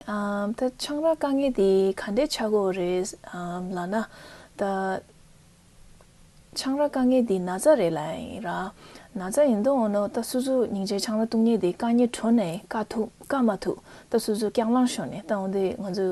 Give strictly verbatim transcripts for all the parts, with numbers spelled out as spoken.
ཨམ། ད་ཆང་རག་དཀའ་ངལ་དེ་ག་འདྲས་ཆགས་ཀྱི་ཡོད་རེད། ཨམ། ལབ་ན། ད་ཆང་རག་དཀའ་ངལ་དེ་ན་ཚ་རེད་ལབ་ཡིན་ར། ན་ཚ་ཡིན་དུས་འོ་ནོ། ད་སོ་སོ་སྙིང་རྗེ་ཆང་རག་བཏུང་མཁན་དེ་བཀག་ཉར་འགྲོ་ནས་བཀག་ཐུབ་བཀག་མ་ཐུབ། ད་སོ་སོ་སྐྱག་ལངས་ཤོར་ནས། ད་འོ་དེ་ང་ཚོ་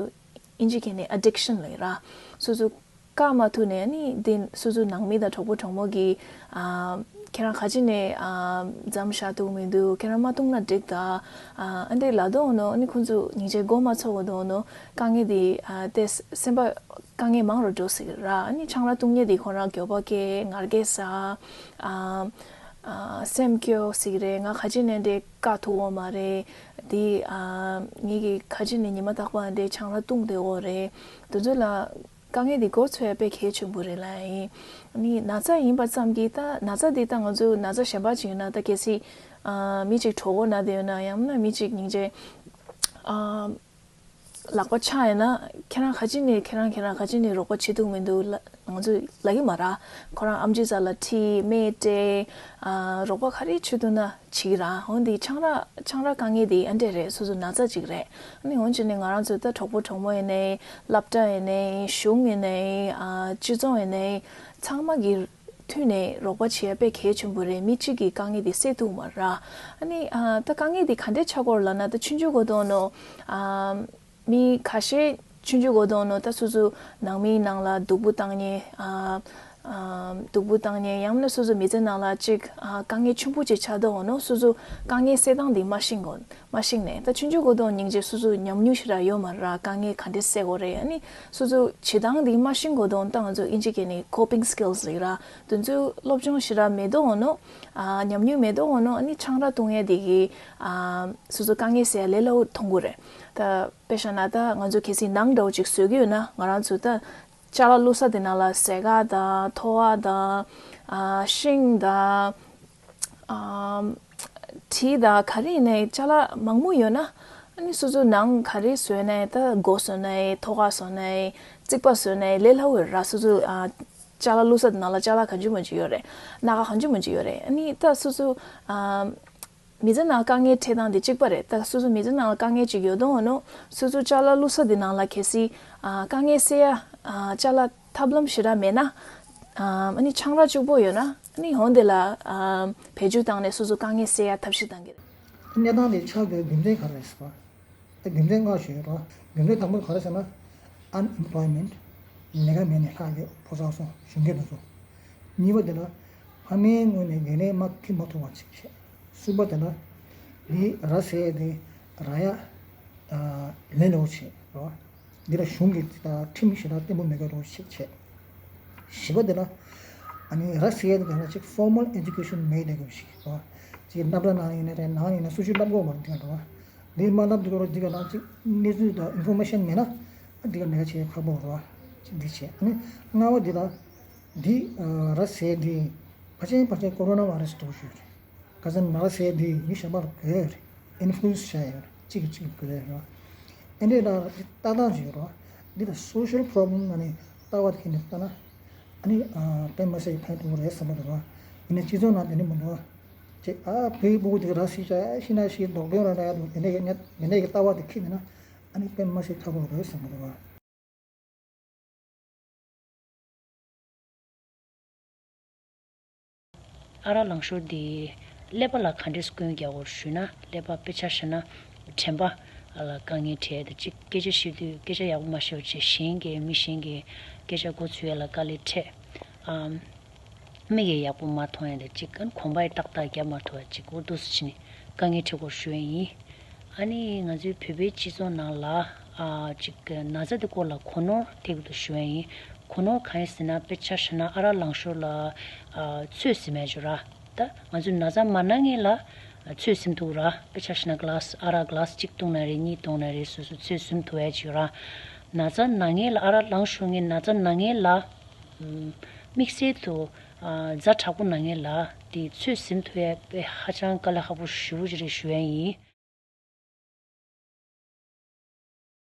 ཨིན་ཇི་སྐད་ནས་ཨ་ཌིག་ཤན་ལབ་ཡིན་ར། སོ་སོ་བཀག་མ་ཐུབ་ནས། ཨ་ནི་དེ་སོ་སོ་ནང་མི་དང་གྲོགས་པོ་གྲོགས་མོ་གིས། ཨ། ཁྱེད་རང་ག་ཅི་ནས། ཨ། མཚམས་བཞག་ཐུབ་མི་འདུག་ཁྱེད་རང་མ་བཏུང་ན་འགྲིག་ད། ཨ། ཨ་འདྲས་ལབ་དུས་འོ་ནོ། ཨ་ནི་ཁོང་ཚོ་སྙིང་རྗེ་མགོ་མ་ཚོས་གོ་དུས་འོ་ནོ། དཀའ་ངལ་དེ། ཨ། དེ་སེམས་པ་དཀའ་ངལ་མང་རུ་འགྲོ་སྲིད་ར། ཨ་ནི་ཆང་རག་བཏུང་མཁན་དེ་ཁོ་རང་འགྱོད་པ་སྐྱེ། ངར་སྐད་ཟ། ཨ། ཨ། སེམས་སྐྱོ་སྲིད་རེད། ང་ག་ཅི་ནས་འདྲས་བཀག་ཐུབ་ཡོད་མ་རེད། དེ། ཨ། ངེད་ཀྱིས་ག་ཅི་ནས་ཉི་མ་རྟག་པར་འདྲས་ཆང་རག་བཏུང་བསྡད་ཡོད་རེད། དེ་ཚོ་ལ། དཀའ་ངལ་འདི་མགོ་ཚོས་ཡ་དཔེ་གལ་ཆེན་པོ་རེད་ལབ་ཡིན། ཨ་ནི་ན་ཚ་ཡིན་པ་ཙམ་གྱིས། ད་ན་ཚ་འདི་ད་ང་ཚོ་ན་ཚ་གཞན་པ་ཅིག་ཡོད་ན། ད་གལ་སྲིད། ཨ། མི་གཅིག་གྲོད་ཁོག་ན་བསྡད་ཡོད་ན། ཡང་ན་མི་གཅིག་སྙིང་རྗེ། ཨ། ལག་པ་ཆག་ཡོད་ན། ཁྱེད་རང་ག་ཅི་ནས། ཁྱེད་རང་ཁྱེད་རང་ག་ཅི་ནས་རོགས་པ་བྱེད་ཐུབ་མི་འདུག་ལབ། ང་ཚོས་ལབ་ཀྱི་མ་རེད། ཁོ་རང་ཨེམ་ཆི་རྩ་ལ་ཁྲིད། སྨན་སྤྲད། ཨ། རོགས་པ་ག་རེ་བྱེད་ཐུབ་ན་བྱེད་ཀྱི་རེད། འོ་འདི་ཆང་རག་ཆང་རག་དཀའ་ངལ་འདི་ཨ་འདྲས་རེད། སོ་སོ་ན་ཚ་ཅིག་རེད། ཨ་ནི་འོ་བྱས་ནས་ང་རང་ཚོ་ད་གྲོགས་པོ་གྲོགས་མོ་ཡིན་ནའི། སློབ་གྲྭ་ཡིན་ནའི། གཞུང་ཡིན་ནའི། ཨ། སྤྱི་ཚོགས་ཡིན་ནའི། ཚང་མ་གིས་མཐུན་ནས་རོགས་པ་བྱེད་ཡ་དཔེ་གལ་ཆེན་པོ་རེད། མི་གཅིག་གིས་དཀའ་ངལ་འདི་སེལ་ཐུབ་མ་རེད། ཨ་ནི། ཨ། ད་དཀའ་ངལ་འདི་ག་འདྲས་ཆགས་ཀྱི་ཡོད་རེད་ལབ་ན། ད་ཆུང་ཆུང་གོ་དུས་འོ་ནོ། ཨ། མི་ཁ་ཤས་ཆུང་ཆུང་གོ་དུས་འོ་ནོ། ད་སོ་སོ་ནང་མིའི་ནང་ལ་སྡུག་པོ་བཏང་མཁན། ཨ། ཨ། སྡུག་པོ་བཏང་མཁན། ཡང་ན་སོ་སོ་མི་ཚེ་ནང་ལ་ཅིག་ཨ། དཀའ་ངལ་ཆེན་པོ་ཅིག་ཆགས་དུས་འོ་ནོ། སོ་སོ་དཀའ་ངལ་སེལ་སྟངས་འདི་མ་ཤེས་གོ་མ་ཤེས་ནས། ད་ཆུང་ཆུང་གོ་དུས་སྙིང་རྗེ་སོ་སོ་ཉམས་མྱོང་ཞེ་དྲག་ཡོད་མ་རེད། དཀའ་ངལ་ག་འདྲས་སེལ་དགོས་རེད། ཨ་ནི་སོ་སོ་བྱེད་སྟངས་འདི་མ་ཤེས་གོ་དུས། ད་ང་ཚོ་ཨིན་ཇི་སྐད་ནས་ཀོ་པིང་སི་ཀིལ་སི་ལབ་ཀྱི་རེད། དེ་ཚོ་སློབ་སྦྱོང་ཞེ་དྲག་མེད་དུས་འོ་ནོ། ཨ། ཉམས་མྱོང་མེད་དུས་འོ་ནོ། ཨ་ནི་ཆང་རག་བཏུང་ཡ་འདི་གིས། ཨ། སོ་སོ་དཀའ་ངལ་སེལ་ཡ་ལས་སླ་པོ་མཐོང་གི་རེད། ད་དཔེ་བཞག་ན། ད་ང་ཚོ་གལ་སྲིད་ནང་འདྲ་བོ་ཅིག་བཟོ་གི་ཡོད་ན། ང་རང་ཚོ་ད་ཅ་ལག་བླུགས་ས་དེ་ནང་ལ་ཟས་ཁ་དང་། ཐོ་བ་དང་། ཨ། ཤིང་དང་། ཨ། གྲི་དང་། ག་རེ་ཡིན་ནའི་ཅ་ལག་མང་པོ་ཡོད་ན། ཨ་ནི་སོ་སོ་ནང་ག་རེ་བཟོས་ནའི། ད་སྒོ་བཟོས་ནའི། ཐོག་ཁ་བཟོས་ནའི། རྩིག་པ་བཟོས་ནའི་ལས་སླ་པོ་རེད། སོ་སོ། ཨ། ཅ་ལག་བླུགས་ས་དེ་ནང་ལ་ཅ་ལག་གང་བྱུང་མང་བྱུང་ཡོད་རེད། སྣ་ཁ་གང་བྱུང་མང་བྱུང་ཡོད་རེད། ཨ་ནི་ད་སོ་སོ། ཨ། མི་ཚེ་ནང་དཀའ་ངལ་འཕྲད་སྟངས་དེ་གཅིག་པ་རེད། ད་སོ་སོ་མི་ཚེ་ནང་ལ་དཀའ་ངལ་ཅིག་ཡོད་དུས་འོ་ནོ། སོ་སོ་ཅ་ལག་བླུགས་ས་དེ་ནང་ལ་གལ་སྲིད། ཨ། དཀའ་ངལ་སེལ་ཡ། ཨ། ཅ་ལག་ཐབས་ལམ་ཞེ་དྲག་མེད་ན། ཨ། ཨ་ནི་ཆང་རག་གཅིག་པོ་ཡོད་ན། ཨ་ནི་འོ་དེ་ལ། ཨ། བེད་སྤྱོད་བཏང་ནས་སོ་སོ་དཀའ་ངལ་སེལ་ཡ་ཐབས་ཤེས་གཏང་གི་རེད། གནས་སྟངས་དེ་ཆགས་དགོས་རྒྱུ་མཚན་ག་རེ་རེད་ཟེར་བ། ད་རྒྱུ་མཚན་ལྔ་ཞིག་ཡོད་རེད་བ། རྒྱུ་མཚན་དང་པོ་ག་རེ་ཟེར་ན། ཨན་ཨེམ་པོལོའི་མེན་ཊི། ལས་ཀ་མེད་ནས་ལྷག་ཡོད། ཕོ་གསར་ཚོ། གཞོན་སྐྱེས་དེ་ཚོ། གཉིས་པ་དེ་ལ་ཕ་མའི་ངོས་ནས་འགན་ལེན་མ་འཁྱེར་མ་ཐུབ་པ་ཅིག་བྱས། གསུམ་པ་དེ་ལ་འདི་ར་ཟེར་ཡ་དེ་རག་ཡ། ཨ། ལས་སླ་པོ་བྱས་རེད་བ། འདི་ལ་གཞུང་གི་ད་ཁྲིམས་ཞེ་དྲག་བརྟན་པོ་མེད་པའི་རོགས་ཤིག་བྱས། བཞི་པ་དེ་ལ། ཨ་ནི་ར་ཟེར་ཡ་དེ་ག་ལ་ཅིག་ཕོར་མལ་ཨེ་ཌུ་ཀེ་ཤན་མེད་བསྡད་དགོས་ཤིག་རེད་བ། ཅིག་སློབ་གྲྭ་ནང་ཡིན་ན་རེད། ནང་ཡིན་ན་སུ་ཞིག་བསླབ་དགོས་མ་རེད། འདི་ག་རེད་བ། འདི་མ་བསླབ་འདི་ག་རེད། འདི་ག་ལ་ཅིག་གནས་ཚུལ་དང་ཨིན་ཕོར་མེ་ཤན་མེད་ན། ཨ། འདི་ག་ལས་ཀ་བྱེད་ཁག་པོ་རེད་བ། ཅིག་འདི་བྱས། ཨ་ནི་ལྔ་པ་འདི་ལ། འདི། ཨ། ར་ཟེར་འདི་ཕལ་ཆེར་ཕལ་ཆེར་ཀོ་རོ་ན་བྷ་ར་སི་འདྲ་པོ་ཞིག་རེད། ག་ཟེར་ན་ར་ཟེར་འདི་མི་གཞན་པ་ལ་འགོས་ཡོད་རེད། ཨིན་ཕུ་ལུ་ཨེན་སི་བྱས་ཡོད་རེད། གཅིག་གིས་གཅིག་ལ་འགོས་ཡོད་རེད་བ། ཨ་འདི་ལ་ལྟ་སྟངས་ཅིག་ཡོད་རེད་བ། འདི་ལ་སོ་ཤལ་པོ་རོབ་ལེམ་ནང་ནས་ལྟ་བ་དེ་ཁྱེར་ནས་ལྟ་ན། ཨ་ནི། ཨ། དཔེ་མི་སྲིད་ཕན་ཐོགས་རེད་བསམ་པ་འདུག་བ། ཡིན་ནའི་སྤྱི་ཚོགས་ནང་དེ་འདྲ་མི་འདུག་བ། ཅིག་ཨ། བོད་ཕྲུ་གུ་དེ་ར་ཟེར་བྱས་ཤི་ན་ཤི། མདོག་དོན་ར་འདྲ་ཡ་འདུག་དེ་འདྲ་ཡི་དེ་འདྲ་ཡི་ལྟ་བ་དེ་ཁྱེར་ནས་ན། ཨ་ནི་དཔེ་མི་སྲིད་ཁག་པོ་རེད་བསམ་པ་འདུག་བ། ཨ་རག་ལངས་ཤོར་འདི་ཀླད་པ་ལ་ག་འདྲས་སྐྱོན་རྒྱག་གོ་ཞུས་ན། ཀླད་པ་དཔེ་ཆ་བཞག་ན་དྲན་པ་ལ་དཀའ་ངལ་འཕྲད་དེ། གཅིག་སྐད་ཆ་བཤད་དུས་སྐད་ཆ་ཡག་པོ་མ་བཤད་པ་བྱས། གཞན་གྱིས་མི་གཞན་གྱི་སྐད་ཆ་མགོ་ཚོས་ཡ་ལ་དཀའ་ལས་འཕྲད། ཨམ། མིག་གིས་ཡག་པོ་མ་མཐོང་ཡ་དེ་གཅིག་ཨ་ནི་གོམ་པ་ཡིས་ཏག་ཏག་རྒྱབ་མ་ཐུབ་པ་གཅིག་འོ་འདུག་སེ་བྱས་ནས་དཀའ་ངལ་འཕྲད་སྐོར་ཞུ་ཡ་ཡིན། ཨ་ནི་ང་ཚོའི་བོད་པའི་སྤྱི་ཚོགས་ནང་ལ། ཨ། གཅིག་ན་ཚ་དེ་སྐོར་ལ་གོ་ནོར་ཐེབས་ཀྱི་འདུག་ཞུ་ཡ་ཡིན། གོ་ནོར་གང་ཡིན་ཟེར་ན། དཔེ་ཆ་བཞག་ན་ཨ་རག་ལངས་ཤོར་ལ། ཨ། ཚོད་ཟིན་མེད་ཅོ་ར། ད་ང་ཚོ་ན་ཚ་མ་ན་མཁན་ལ་ཚོད་ཟིན་འདུག་ར། དཔེ་ཆ་བཞག་ན་གི་ལཱ་སི། ཨ་རག་གི་ལཱ་སི་གཅིག་བཏུང་ན་རེད། གཉིས་བཏུང་ན་རེད། སོ་སོ་ཚོད་ཟིན་ཐུབ་ཡ་ཅིག་ར། ན་ཚ་ན་མཁན་ལ། ཨ་རག་ལངས་ཤོར་མཁན་ན་ཚ་ན་མཁན་ལ། ཨམ། དམིགས་བསལ་དུ། ཨ། ཛ་དྲག་པོ་ན་མཁན་ལ་དེ་ཚོད་ཟིན་ཐུབ་ཡ་དཔེ་ཧ་ཅང་དཀའ་ལས་ཁག་པོ་ཞེ་པོ་ཅིག་རེད་ཞུ་ཡ་ཡིན།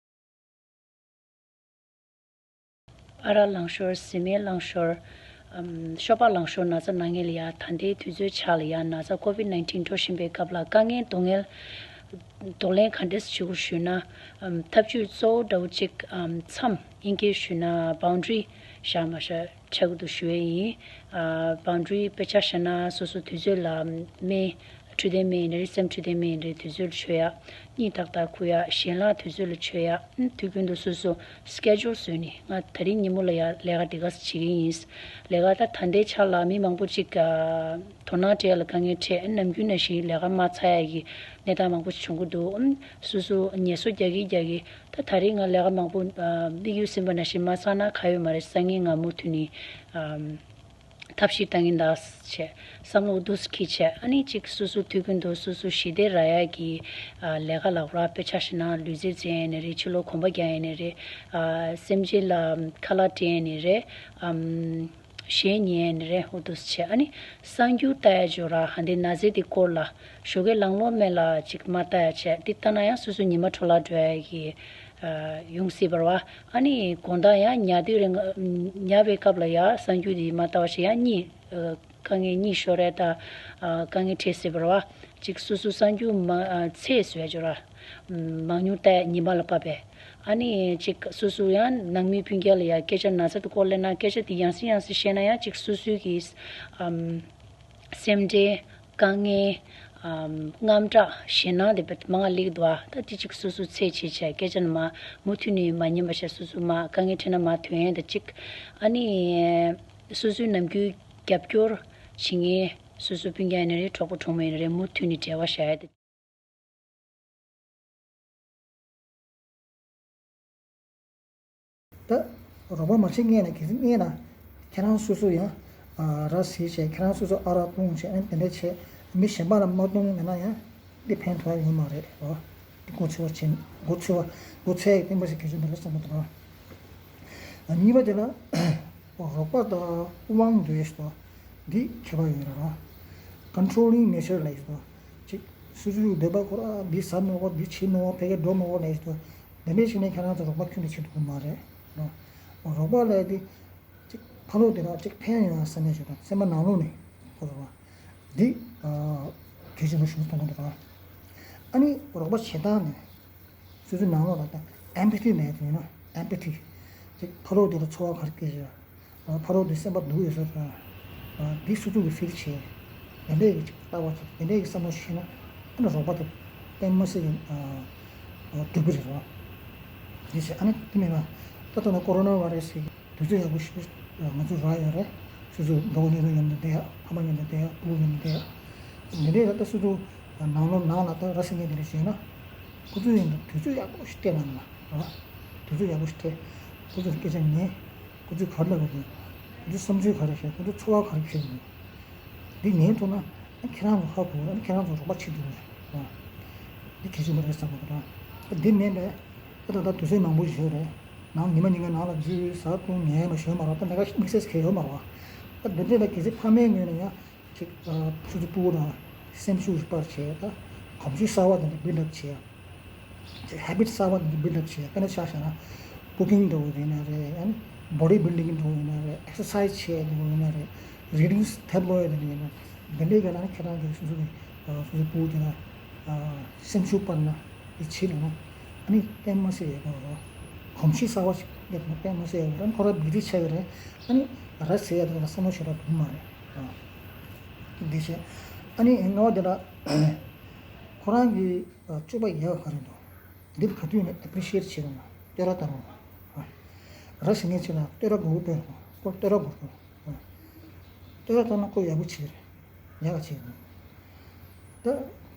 ཨ་རག་ལངས་ཤོར། བཟི་སྨན་ལངས་ཤོར། ཨམ། ཤོ་སྦག་ལངས་ཤོར་ན་ཚ་ན་མཁན་ལ་ཡ། ད་ལྟའི་དུས་ཚོད་ཆ་ལ་ཡ་ན་ཚ་ཀོ་བིཌ་ནའིན་ཊིན་འགྲོ་བཞིན་པའི་སྐབས་ལ་དཀའ་ངལ་སྡུག་བསྔལ་ གདོང་ལེན་ག་འདྲས་བྱེད་དགོས་ཞུས་ན། ཨམ་ཐབས་ཇུས་གཙོ་བོ་འདྲ་བོ་གཅིག་ཨམ་མཚམས་དབྱིན་སྐད་ཞུས་ན་བའུན་ཌ་རི་བཞག་མ་བཞག་ཆགས་ཀྱི་འདུག་ཞུ་ཡས་ཡིན། ཨ་བའུན་ཌ་རི་དཔེ་ཆ་བཞག་ན་སོ་སོ་དུས་ཚོད་ལ་སྨན་འཕྲོད་བསྟེན་སྨན་ཡིན་ནའི་རེད། སེམས་འཕྲོད་བསྟེན་སྨན་ཡིན་ནའི་རེད། དུས་ཚོད་ལ་མཆོད་ཡ། གཉིད་ཏག་ཏག་ཁུག་ཡ། ཞལ་ལག་དུས་ཚོད་ལ་མཆོད་ཡ། ཨ་དུས་རྒྱུན་དུ་སོ་སོ་སི་ཀེ་ཇུལ་བཟོས་ནས་ང་ད་རིང་ཉིན་མོ་ལ་ཡ་ལས་ཀ་འདི་ག་ས་བྱེད་ཀྱི་ཡིན། ལས་ཀ་ད་ད་ལྟའི་ཆ་ལ་མི་མང་པོ་ཅིག་ཨ་དོ་སྣང་སྤྲད་ཡ་ལ་དཀའ་ངལ་འཕྲད། ནམ་རྒྱུན་ནང་བཞིན་ལས་ཀ་མ་ཚར་ཡ་གི་གནས་སྟངས་མང་པོ་བྱུང་གི་འདུག་ཨ་སོ་སོ་ངལ་གསོ་རྒྱག་གིན་རྒྱག་གིན་ད་ད་རིང་ང་ལས་ཀ་མང་པོ་ཨ་དམིགས་ཡུལ་ཟིན་པ་ནང་བཞིན་མ་ཚར་ན་ག་ཡོད་མ་རེད། སང་ཉིན་ང་མུ་མཐུད་ནས་ཨ་ཐབས་ཤེས་བཏང་གིན་གདའ་བྱས། བསམ་བློ་འདུག་སེ་འཁྱེར་བྱས། ཨ་ནི་གཅིག་སོ་སོ་དུས་རྒྱུན་དུ་སོ་སོ་ཞི་བདེ་རག་ཡ་གི་ཨ་ལས་ཀ་ལ་ར། དཔེ་ཆ་བཞག་ན་ལུས་རྩལ་རྩེད་ཡིན་ནའི་རེད། ཕྱི་ལོགས་གོམ་པ་རྒྱག་ཡིན་ནའི་རེད། ཨ་སེམས་ཅན་ལ་ཁ་ལག་སྤྲད་ཡིན་ནའི་རེད། ཨམ་གཞས་ཉན་ཡིན་ནའི་རེད། འོ་འདུག་སེ་བྱས། ཨ་ནི་གསར་འགྱུར་ལྟ་ཡ་ཅིག་ཡོད་ར། ཨ་འདི་ན་ཚ་འདི་སྐོར་ལ་ཞོགས་ཀས་ལངས་ལོང་མེད་ལ་ཅིག་མ་ལྟ་ཡ་བྱས། འདི་ལྟ་ན་ཡང་སོ་སོ་ཉི་མ་འཕྲོ་བརླག་འགྲོ་ཡ་གི་ཨ་ཡོང་སྲིད་པ་རེད་བ། ཨ་ནི་དགོང་དག་ཡང་ཉལ་དུས་རེད། ཉལ་བའི་སྐབས་ལ་ཡང་གསར་འགྱུར་འདི་མ་ལྟ་བ་བྱས། ཡང་གཉིད་ཨ་དཀའ་ངལ། གཉིད་ཤོར་ཡ་དང་ཨ་དཀའ་ངལ་འཕྲད་སྲིད་པ་རེད་བ། ཅིག་སོ་སོ་གསར་འགྱུར་མ་ཨ་ཚད་བཟོ་ཡ་ཅིག་ཡོད་ར། མང་ཉུང་ལྟ་ཡ་ཉི་མ་ལ་བབས་པས། ཨ་ནི་ཅིག་སོ་སོ་ཡང་ནང་མི་སྤུན་ཀྱག་ལ་ཡང་སྐད་ཆ་ན་ཚ་དེ་སྐོར་གླེང་ན། སྐད་ཆ་དེ་ཡང་སེ་ཡང་སེ་བཤད་ན་ཡང་ཅིག་སོ་སོའི་གི་ཨམ་སེམས་ཁྲལ། དཀའ་ངལ། ཨམ་དངངས་སྐྲག། ཞེད་སྣང་དེ་མང་ང་སླེབས་འདུག་ཨ། ད་དེ་ཅིག་སོ་སོ་ཚད་བྱེད་བྱས། སྐད་ཆ་ནི་མ་མུ་མཐུད་ནས་མ་ཉན་པ་བྱས། སོ་སོ་མ་དཀའ་ངལ་འཕྲད་ན་མ་ཐོན་ཡ་དང་གཅིག་ཨ་ནི་སོ་སོའི་ནམ་རྒྱུན་རྒྱབ་སྐྱོར་བྱེད་མཁན་སོ་སོ་སྤུན་ཀྱག་ཡིན་ནའི་རེད། གྲོགས་པོ་གྲོགས་མོ་ཡིན་ནའི་རེད། མུ་མཐུད་ནས་འབྲེལ་བ་བཞག་ཡ་དེ། ད་རོགས་པ་མ་བྱེད་མཁན་ལ་གལ་སྲིད་མཁན་ན་ཁྱེད་རང་སོ་སོ་ཡང་ཨ་ར་བཟི་བྱས། ཁྱེད་རང་སོ་སོ་ཨ་རག་བཏུང་བྱས། ཨ་ནི་དེ་འདྲ་བྱས་མི་གཞན་པ་ལ་མ་བཏུང་མེད་ན་ཡང་འདི་ཕན་ཐོགས་ཡ་ཡོད་མ་རེད་རོ། འདི་མགོ་ཚོས་པ་བྱེད། མགོ་ཚོས་པ་མགོ་ཚོས་ཡ་གཏན་འབེབས་བྱེད་གལ་ཆེན་པོ་རེད་བསམ་གྱི་འདུག་རོ། གཉིས་པ་དེ་ལ་རོགས་པ་དང་དབང་འདོད་ཟེར་དོ། འདི་ཁྱད་པར་ཡོད་རེད་རོ། Controlling nature ལབ་ཟེར་དོ། ཅིག་སོ་སོའི་འདོད་པ་ཁོ་ར་འདི་ཟ་མི་དགོས། འདི་བྱེད་མི་དགོས། ཕ་གིར་འགྲོ་མི་དགོས་ལབ་ཟེར་དོ། དེ་འདྲ་བྱས་ནས་ཁྱེད་རང་ཚོ་རོགས་པ་ཁྱོན་ནས་བྱེད་ཐུབ་ཀྱི་མ་རེད་རོ། རོགས་པ་ལབ་དེ་ཅིག་ཕ་ལོགས་དེ་ལ་ཅིག་ཕན་ཡོང་བ་བསམ་ནས་བྱེད་དང་། སེམས་པ་ནང་ལོགས་ནས་ཁོ་རོགས་པ་འདི་གལ་ཆེན་པོ་ཞིག་མཐོང་གི་འདུག་ར། ཨ་ནི་རོགས་པ་བྱེད་སྟངས་ནི། སོ་སོའི་ནང་ལོགས་ལ་ད་empathy ལབ་ཡ་དེ་ཡིན་ན། empathy ཅིག་ཕ་རོལ་དེ་ལ་ཚོར་བ་ག་རེ་སྐྱེ་བཞག་ཕ་རོལ་དེ་སེམས་པ་སྡུག་ཡོད་ས་དང་། འདི་སོ་སོ་གི་feel བྱེད། དེ་འདྲས་ཀྱི་ཅིག་ལྟ་བ་ཅིག་དེ་འདྲས་ཀྱི་བསམ་བློ་ཤེས་ན། ཨ་ནི་རོགས་པ་དེ་གཏན་མ་སྲིད་ཀྱི་འགྲུབ་ཀྱི་རེད་རོ། འདི་བྱས། ཨ་ནི་དེ་མིན་ན་ད་ལྟ་ན་corona virus ཟེར་གྱི་དུས་ཚོད་ཡག་པོ་ཞིག་ང་ཚོ་རག་ཡོད་རེད། སོ་སོ་མགྲོན་པོ་ཉེ་དུ་མཉམ་དུ་བསྡད་ཡ། ཕ་མ་མཉམ་དུ་བསྡད་ཡ། སྤུ་གུ་མཉམ་དུ་བསྡད་ཡ། འདི་འདྲས་ལ་ད་སོ་སོ་ནང་ལོགས་ནང་ལ་ད་ར་བཟི་མཁན་དེ་འདྲས་བྱས་ན། ཁོ་ཚོ་ཡིན་ན་དུས་ཚོད་ཡག་པོ་ཞིག་སྤྲད་གནང་ན་ར། དུས་ཚོད་ཡག་པོ་ཞིག་སྤྲད། ཁོ་ཚོ་སྐད་ཆ་ཉན། ཁོ་ཚོས་ག་རེ་ལབ་དགོས་འདུག་ཁོ་ཚོའི་བསམ་ཚུལ་ག་རེ་བཤད། ཁོ་ཚོའི་ཚོར་བ་ག་རེ་འཁྱེར་འདུག་འདི་ཉན་ཐུབ་ན་ཨ་ཁྱེད་རང་ཚོ་ཧ་གོ། ཨ་ཁྱེད་རང་ཚོ་རོགས་པ་བྱེད་ཐུབ་རེད་ར། འདི་གལ་ཆེན་པོ་རེད་བསམ་གྱི་འདུག་ར། འདི་མིན་པས་ཨ་ད་ལྟ་དུས་ཚོད་མང་པོ་ཞིག་རེད། ནང་ཉི་མ་ཉིན་གང་ནང་ལ་འཛུལ་ཟ་བཏུང་ཉལ་མ་ཞོན་མ་རོགས། ད་ལས་ཀ་དམིགས་བསལ་གང་ཡང་ཡོད་མ་རེད་བ། ཨ་འདི་འདྲས་ལ་གལ་སྲིད་ཕ་མའི་ངོས་ནས་ཡང་ཅིག་ཨ་སོ་སོའི་སྤུ་གུ་དང་སེམས་ཤུགས་སྤར་བྱས། ད་གོམས་གཤིས་གསར་བ་དེ་འདྲ་build up བྱས། ཅིག་habit གསར་བ་དེ་འདྲ་build up བྱས། དཔེར་ན་ཆ་བཞག་ན་cooking འདྲ་བོ་ཡིན་ན་རེད། ཨ་ནི་body building འདྲ་བོ་ཡིན་ན་རེད། exercise བྱས་འདྲ་བོ་ཡིན་ན་རེད། reading ཐབས་ཀློག་ཡ་དེ་འདྲ་ཡིན་ན། དེ་འདྲའི་སྒང་ལ་ནི་ཁྱེད་རང་གིས་སོ་སོ་གི་ཨ་སོ་སོའི་སྤུ་གུ་དེ་ལ་ཨ་སེམས་ཤུགས་སྤར་ན། དེ་བྱེད་ལ་ན་ཨ་ནི་གཏན་མ་སྲིད་ཡོད་པ་རེད། གོམས་གཤིས་གསར་བ་ཞིག་སླེབས་ན་གཏན་མ་སྲིད་ཡོད་པ་རེད། ཁོ་རང་བི་ཏི་ཆགས་ཀྱི་རེད། ཨ་ནི་ར་ཟེར་ཡ་དེ་ལ་བསམ་བློ་ཞེ་དྲག་འདུག་མ་རེད། ཨ་འདི་བྱས། ཨ་ནི་ལྔ་པ་དེ་ལ་ཁོ་རང་གི་ཨ་སྤྱོད་པ་ཡག་ག་རེ་འདུག་འདི་ག་དུས་ནས་appreciate བྱེད་རུང་། བསྟོད་ར་བཏང་རུང་། ཨ་ར་ཟེར་མཁན་ཅིག་ལ་བསྟོད་ར་དགོས་དགོས་དཔེ་རུང་། ཁོ་བསྟོད་ར་དགོས་དགོས། ཨ་བསྟོད་ར་བཏང་ན་ཁོ་ཡག་པོ་བྱེད་རེད། ཉག་ག་བྱེད་རེད། ད་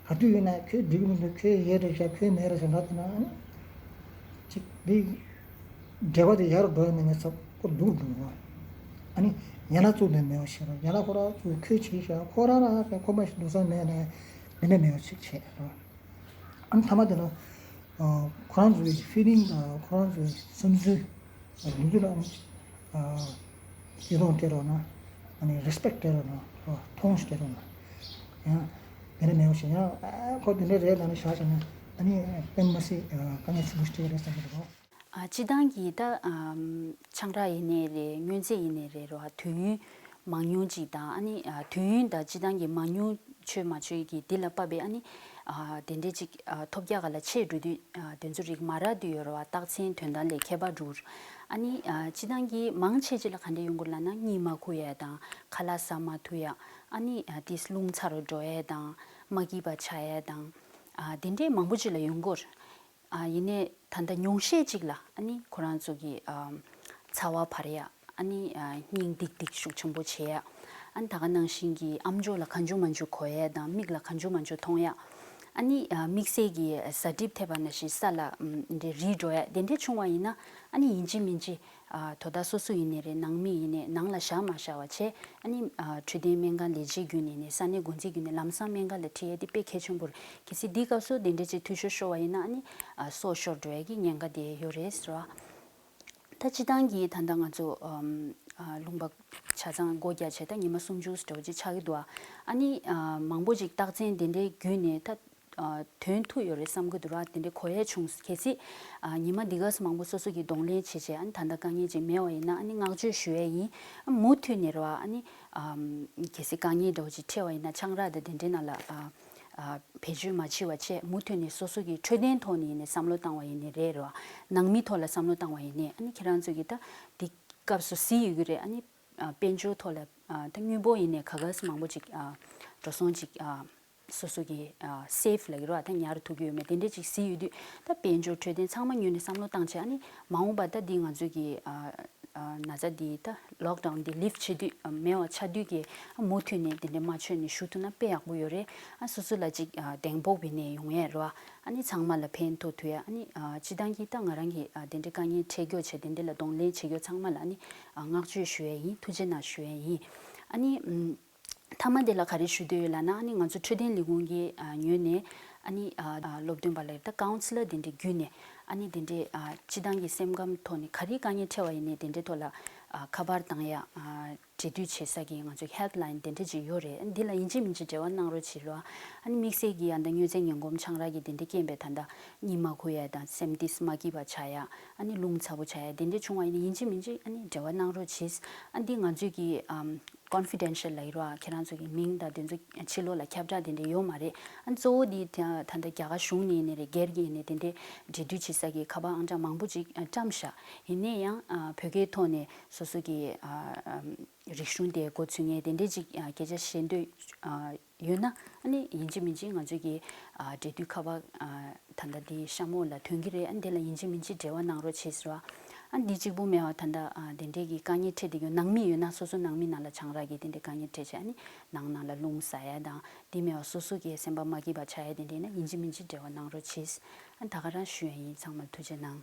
ག་དུས་ཡིན་ན་ཁྱོད་འགྲིག་གི་མི་འདུག་ཁྱོད་ཡས་རེད་བཞག་ཁྱོད་མེད་རེད་བཞག་འདྲ་བཏང་ན། ཨ་ནི་ཅིག་འདི་འབྲེལ་བ་དེ་ཡག་རུ་འགྲོ་ཡ་མེད་ནས་ཚབ་ཁོ་སྡུག་འགྲོ་གི་རེད། ཨ་ནི་ཡན་ལག་བཙུགས་ནས་མེད་པ་བྱེད་རོགས། ཡན་ལག་ཁོ་རང་བཙུགས། ཁོས་བྱས་བཞག་ཁོ་རང་རང་ཁོ་མ་ཞིག་འདུག་ས་མེད་ནས་འདི་འདྲ་མེད་པ་ཅིག་བྱེད་རོགས། ཨ་ནི་མཐའ་མ་དེ་ལ་ཨ་ཁོ་རང་ཚོའི་feeling དང་ཁོ་རང་ཚོའི་བསམ་ཚུལ་ལུགས་མཐུན་ལ་ཨ་ནི་ཨ་ཡིད་དབང་སྤྲད་རོགས་གནང་། ཨ་ནི་respect སྤྲད་རོགས་གནང་། ཨ་མཐོང་ཞིག་སྤྲད་རོགས་གནང་། ཡང་དེ་འདྲ་མེད་པ་ཞིག་ཡང་ཨ་ཁོ་དེ་འདྲ་རེད་ལབ་ནས་བཞག་བྱས་ན་ཨ་ནི་དཔེ་མི་སྲིད་ཨ་དཀའ་ངལ་ཆེན་པོ་ཞིག་འཕྲད་ཀྱི་རེད་བསམ་གྱི་འདུག་ཨ་སྤྱིར་བཏང་གི་ད་ཨམ་ཆང་རག་ཡིན་ནའི་རེད། དངོས་རྫས་ཡིན་ནའི་རེད་རོ། དུས་ཡུན་མང་ཉུང་ཅིག་དང་། ཨ་ནི་ཨ་དུས་ཡུན་དང་སྤྱིར་བཏང་གི་མང་ཉུང་ཆོད་མ་ཆོད་ཀྱི་འདི་ལ་དཔག་པའི་ཨ་ནི་ ཨ་དེ་འདྲས་ཅིག་ཨ་ཐོལ་རྒྱག་ག་ལ་ཆེ་འགྲོ་དུས་ཨ་དེ་ཚོ་རིགས་མ་རག་དུས་ཡོད་རེད་བ། རྟགས་མཚན་དོན་དག་ལས་ཁྱད་པར་འགྲོ། ཨ་ནི་ཨ་སྤྱིར་བཏང་གི་མང་ཆེ་ཅིག་ལ་ག་འདྲས་ཡོང་གི་ལབ་ན། གཉིད་མ་ཁུག་ཡ་དང་། ཁ་ལག་ཟ་མ་ཐུབ་ཡ། ཨ་ནི་ཨ་དེས་རླུང་ཚ་རུ་འགྲོ་ཡ་དང་། མ་སྐྱིད་པ་ཆགས་ཡ་དང་། ཨ་དེ་འདྲས་མང་པོ་ཅིག་ལ་ཡོང་གི་ཡོད་རེད། ཨ་ཡིན་ནའི་ད་ལྟ་ཉུང་ཤས་ཅིག་ལ་ཨ་ནི་ཁོ་རང་ཚོ་གི་ཨ་ཚ་བ་འཕར་ཡ། ཨ་ནི་ཨ་སྙིང་ལྡིག་ལྡིག་ཤུགས་ཆེན་པོ་བྱེད་ཡ། ཨ་ནི་ད་ག་ནང་བཞིན་གྱི་ཨམ་ཅོག་ལ་གང་བྱུང་མང་བྱུང་གོ་ཡ་དང་། མིག་ལ་གང་བྱུང་མང་བྱུང་མཐོང་ཡ། ཨ་ནི་ཨ་དམིགས་བསལ་གྱི་གཟའ་གྲིབ་ཐེབས་པ་ནང་བཞིན་ས་ལ་ཨམ་འདྲེ་རིལ་འགྲོ་ཡ་དེ་འདྲས་བྱུང་བ་ཡིན་ན། ཨ་ནི་ཡིན་གཅིག་མིན་གཅིག་ཨ་དོ་བདག་སོ་སོ་ཡིན་ནའི་རེད། ནང་མི་ཡིན་ནའི། ནང་ལ་བཞག་མ་བཞག་པ་བྱས། ཨ་ནི་ཨ་འཕྲོད་བསྟེན་སྨན་ཁང་ལས་བྱེད་བརྒྱུད་ནས་ནས་ས་གནས་འགོ་འཛིན་བརྒྱུད་ནས་ལམ་སང་སྨན་ཁང་ལ་ཁྲིད་ཡས་དེ་དཔེ་གལ་ཆེན་པོ་རེད། གལ་སྲིད་འདི་སྐབས་སུ་དེ་འདྲ་ཅིག་འཐུས་ཤོར་ཤོར་བ་ཡིན་ན། ཨ་ནི་ཨ་སྲོག་ཤོར་འགྲོ་ཡས་ཀྱི་ཉེན་ཁ་དེ་ཡོད་རེད་ཟེར་བ། ད་སྤྱིར་བཏང་གི་ད་ལྟ་ང་ཚོ་ཨམ་ཨ་ལུང་པ་ཆ་ཚང་སྒོ་རྒྱག་བྱས་ད་ཉི་མ་སུམ་ཅུ་འདྲ་བོ་ཅིག་ཆགས་ཀྱི་འདུག་ཨ་ནི་ཨ་མང་པོ་ཅིག་རྟགས་མཚན་དེ་འདྲའི་བརྒྱུད་ནས་ད་ཨ་ཐོན་ཐུབ་ཡོད་རེད་བསམ་གྱི་འདུག་ར། དེ་འདྲའི་གོ་ཡས་བྱུང་། གལ་སྲིད་ཨ་ཉི་མ་འདི་ག་ཙམ་མང་པོ་སོ་སོ་གིས་གདོང་ལེན་བྱས་བྱས། ཨ་ནི་ད་ལྟ་དཀའ་ངལ་ཅིག་མེད་པ་ཡིན་ན། ཨ་ནི་བསྔགས་བརྗོད་ཞུ་ཡས་ཡིན། ཨ་མུ་མཐུད་ནས་རེད་བ། ཨ་ནི་ཨམ་གལ་སྲིད་དཀའ་ངལ་འདྲ་བོ་ཅིག་འཕྲད་པ་ཡིན་ན། ཆང་རག་དང་དེ་འདྲའི་ནང་ལ་ཨ་ཨ་བེད་སྤྱོད་མ་བྱེད་པ་བྱས། མུ་མཐུད་ནས་སོ་སོ་གི་འཕྲོད་བསྟེན་ཐོག་ནས་ཡིན་ནའི་བསམ་བློ་བཏང་བ་ཡིན་ནའི་རེད། རེད་བ། ནང་མི་ཐོག་ལ་བསམ་བློ་བཏང་བ་ཡིན་ནའི། ཨ་ནི་ཁྱེད་རང་ཚོ་གིས་ད་འདི་སྐབས་སུ་གཟིགས་ཡོད་ཀྱི་རེད། ཨ་ནི་ཨ་དཔལ་འབྱོར་ཐོག་ལ་ཨ་ད་དངུལ་འབོར་ཡིན་ནའི་ག་ག་ཙམ་མང་པོ་ཅིག་ཨ་འགྲོ་སོང་ཅིག་ཨ་སོ་སོ་གི་ཨ་སེབ་ལབ་ཀྱི་རེད་བ། ད་ཉར་ཐུབ་ཀྱི་ཡོད་མེད་དེ་འདྲས་ཅིག་གཟིགས་ཡོད་དུས། ད་དཔལ་འབྱོར་འཕྲོད་བསྟེན་ཚང་མ་ངོས་ནས་བསམ་བློ་བཏང་བྱས། ཨ་ནི་མ་འོངས་པ་ད་འདི་ང་ཚོ་གི་ཨ་ཨ་ན་ཚ་འདི་ད་ལོག་ཌའུན་འདི་ལིཕ་བྱེད་དུས་ཨ་མེད་པ་ཆགས་དུས་ཀྱི་ཨ་མུ་མཐུད་ནས་དེ་འདྲས་མ་འཆོལ་ནས་བཞུགས་ཐུབ་ན་དཔེ་ཡག་པོ་ཡོད་རེད། ཨ་སོ་སོ་ལ་ཅིག་ཨ་གདེང་སྤོབས་པའི་ནས་ཡོང་ཡས་རེད་བ། ཨ་ནི་ཚང་མ་ལ་ཕན་ཐོགས་ཐུབ་ཡ། ཨ་ནི་ཨ་སྤྱིར་བཏང་གི་ད་ང་རང་གི་ཨ་དེ་འདྲའི་དཀའ་ངལ་འཕྲད་རྒྱུ་བྱས། དེ་འདྲ་ལ་གདོང་ལེན་བྱེད་རྒྱུ་ཚང་མ་ལ་ཨ་ནི་ཨ་བསྔགས་བརྗོད་ཞུ་ཡ་ཡིན། ཐུགས་རྗེ་གནང་ཞུ་ཡ་ཡིན། ཨ་ནི་ཨམ་མཐའ་མ་དེ་ལ་ག་རེ་ཞུ་འདོད་ཡོད་ལབ་ན། ཨ་ནི་ང་ཚོ་འཕྲོད་བསྟེན་ལས་ཁུངས་ཀྱི་ཨ་ངོས་ནས། ཨ་ནི་ཨ་ཨ་སློབ་སྟོན་པ་ལ་ད་ཀའུན་སི་ལར་དེ་འདྲའི་བརྒྱུད་ནས། ཨ་ནི་དེ་འདྲའི་ཨ་སྤྱིར་བཏང་གི་སེམས་ཁམས་ཐོག་ནས་ག་རེ་དཀའ་ངལ་འཕྲད་པ་ཡིན་ནའི་དེ་འདྲའི་ཐོག་ལ་ཨ་ཁ་པར་བཏང་ཡ། ཨ་འབྲེལ་མཐུད་བྱེད་ས་གི་ང་ཚོ་ཧེལ་པ་ལ་ཡིན་དེ་འདྲ་ཅིག་ཡོད་རེད། འདི་ལ་ཡིན་གཅིག་མིན་གཅིག་འབྲེལ་བ་གནང་རོགས་བྱེད་རོགས། ཨ་ནི་དམིགས་བསལ་གྱི་ཨ་ད་མྱོས་རྫས་ངན་གོམས་ཆང་རག་གི་དེ་འདྲ་རྐྱེན་པས་ད་ལྟ་གཉིད་མ་ཁུག་ཡ་དང་། སེམས་ཏིས་མ་སྐྱིད་པ་ཆགས་ཡ། ཨ་ནི་རླུང་ཚ་པོ་ཆགས་ཡ་དེ་འདྲ་བྱུང་བ་ཡིན་ན་ཡིན་གཅིག་མིན་གཅིག་ཨ་ནི་འབྲེལ་བ་གནང་རོགས་བྱེད། ཨ་འདི་ང་ཚོས་ཀྱི་ཨམ་ཀོན་ཕི་ཌེན་ཤལ་ལབ་ཀྱི་རེད་བ། ཁྱེད་རང་ཚོ་གི་མིང་དང་དེ་ཚོ་ཕྱི་ལོགས་ལ་ཁྱབ་བསྒྲགས་དེ་འདྲ་ཡོད་མ་རེད། ཨ་གཙོ་བོ་འདི་ད་ད་ལྟ་རྒྱ་གར་གཞུང་ནས་ཡིན་ནའི་རེད། སྒེར་གྱི་ཡིན་ནའི་དེ་འདྲའི་འབྲེལ་མཐུད་བྱེད་ས་གི་ཁ་པར་ཨང་གྲངས་མང་པོ་ཅིག་ཨ་བཀྲམ་བཞག་ཡིན་ནའི་ཡང་ཨ་བོད་སྐད་ཐོག་ནས་སོ་སོ་གི་ཨ་ཨམ་རིག་གཞུང་དེ་འགོ་ཚུགས་མཁན་དེ་འདྲས་ཅིག་ཨ་སྐད་ཆ་བཤད་འདོད་ཨ་ཡོད་ན། ཨ་ནི་ཡིན་གཅིག་མིན་གཅིག་ང་ཚོ་གི་ཨ་འབྲེལ་མཐུད་ཁ་པར་ཨ་ད་ལྟ་འདི་གཤམ་འོག་ལ་ཐོན་གྱི་རེད། ཨ་འདི་ལ་ཡིན་གཅིག་མིན་གཅིག་འབྲེལ་བ་གནང་རོགས་བྱེད་ཟེར་བ། ཨ་འདི་གཅིག་པུ་མེད་པ་ད་ལྟ་ཨ་དེ་འདྲས་ཀྱི་དཀའ་ངལ་འཕྲད་བསྡད་ཡོད། ནང་མི་ཡོད་ན། སོ་སོ་ནང་མི་ནང་ལ་ཆང་རག་གི་དེ་འདྲས་དཀའ་ངལ་འཕྲད་བྱས། ཨ་ནི་ནང་ནང་ལ་རླུང་ཟ་ཡ་དང་། འདི་མེད་པ་སོ་སོ་གི་སེམས་པ་མ་སྐྱིད་པ་ཆགས་ཡ་དེ་འདྲས་ན་ཡིན་གཅིག་མིན་གཅིག་འབྲེལ་བ་གནང་རོགས་བྱེད། ཨ་ད་ག་རང་ཞུ་ཡ་ཡིན། ཚང་མ་ཐུགས་རྗེ་གནང་།